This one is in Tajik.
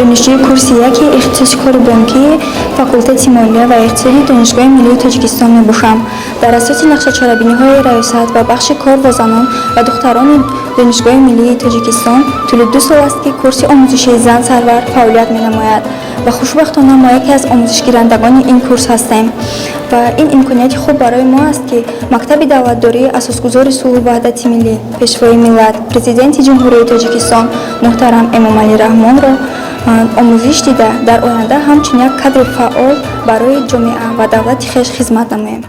Донишҷӯи курси яки ихтисоси кори бонкии факултети молия ва иқтисоди Донишгоҳи миллии Тоҷикистон мебошам. Дар асоси нақшачорабиниҳои раёсат ва бахши кор бо занон ва духтарони Донишгоҳи миллии Тоҷикистон тӯли 2 сол аст, ки курси омӯзишии «Зан сарвар» фаъолият менамояд ва хушбахтона мо яке аз омӯзишгирандагони ин курс ҳастем. Ва ин имконияти хуб барои мо аст, ки мактаби давлатдории асосгузори сулҳу ваҳдати миллӣ, Пешвои миллат, Президенти Ҷумҳурии Тоҷикистон муҳтарам Эмомалӣ Раҳмонро омӯзиш дида, дар оянда ҳамчун як кадри фаъол барои ҷомеа ва давлати хеш хизмат намоем.